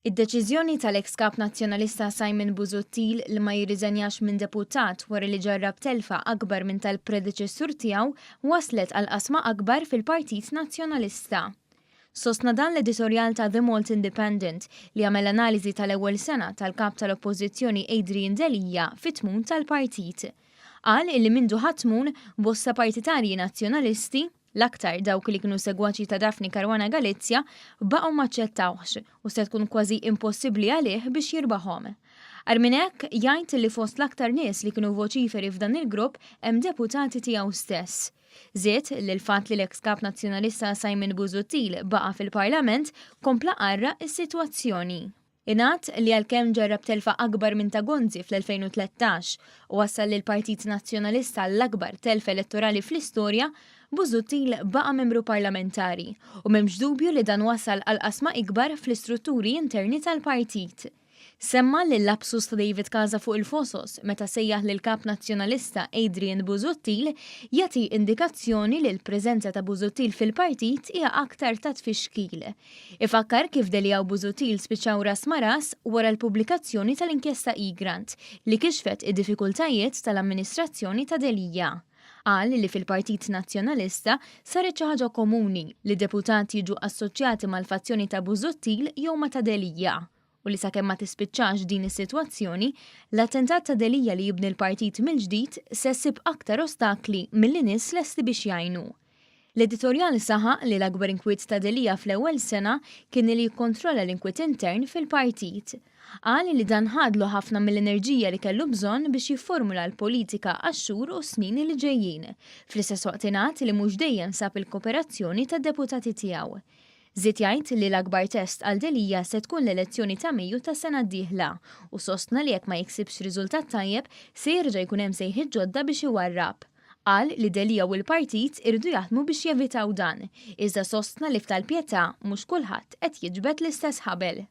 Id-deċiżjoni tal-eks Kap Nazzjonalista Simon Busuttil li ma jirriżenjax minn deputat wara li ġarrab telfa akbar minn tal-predeċessur tiegħu wasslet għal qasma akbar fil-Partit Nazzjonalista. Sostna dan l-editorjal ta' The Malta Independent li għamel analiżi tal-ewwel sena tal-Kap tal-Oppożizzjoni Adrian Delia fit-tmun tal-partit. Qal illi mindu ħa t-tmun, bosta partitarji Nazzjonalisti, l-aktar dawk li kienu segwaċi ta' Daphne Caruana Galizia, baqgħu m'aċċettawhx u se tkun kważi impossibbli għalih biex jirbaħhom. Agħar minn hekk, jgħid li fost l-aktar nies li kienu voċiferi f'dan il-grupp hemm deputati tiegħu stess. Żied li l-fatt li l-eks Kap Nazzjonalista Simon Busuttil baqa' fil-Parlament kompla qarraq is-sitwazzjoni. Ingħad li għalkemm ġarrab telfa akbar minn ta' Gonzi fl-2013 u wassal lill-Partit Nazzjonalista għall-akbar telf elettorali fl-istorja, Busuttil baqa' membru parlamentari u m'hemmx dubju li dan wassal għal qasma ikbar fl-istrutturi interni tal-partit. Semma li l-lapsus ta' David Casa fuq il-Fosos meta sejjaħ lill-Kap Nazzjonalista Adrian Busuttil jagħti indikazzjoni li l-preżenza ta' Busuttil fil-partit hija aktar ta' tfixkil. Ifakkar kif Delia u Busuttil spiċċaw ras ma' ras wara l-pubblikazzjoni tal-inkjesta Egrant li kixfet id-diffikultajiet tal-amministrazzjoni ta' Delia. Qal li fil-Partit Nazzjonalista saret xi ħaġa komuni li deputati jiġu assoċjati mal-fazzjoni ta' Busuttil jew ma' ta' Delia u li sakemm ma tispiċċax din is-sitwazzjoni, l-attentat ta' Delia li jibni l-partit mill-ġdid se ssib aktar ostakli milli nies lesti biex jgħinu. L-editorjal saħaq li l-akbar inkwiet ta' Delia fl-ewwel sena kien li jikkontrolla l-inkwiet intern fil-partit. Qal li dan ħadlu ħafna mill-enerġija li kellu bżonn biex jifformula l-politika għax-xhur u s-snin li ġejjin. Fl-istess waqt ingħad li mhux dejjem sab il-koperazzjoni tad-deputati tiegħu. Żied jgħid li l-akbar test għal Delia se tkun l-elezzjoni ta' Mejju tas-sena d-dieħla u sostna li jekk ma jiksibx riżultat tajjeb se jerġa' jkun hemm sejħiet ġodda biex iwarrab. Qal li Delia u l-partit iridu jaħdmu biex jevitaw dan, iżda sostna li f'tal-Pietà mhux kulħadd qed jiġbed l-istess ħabel.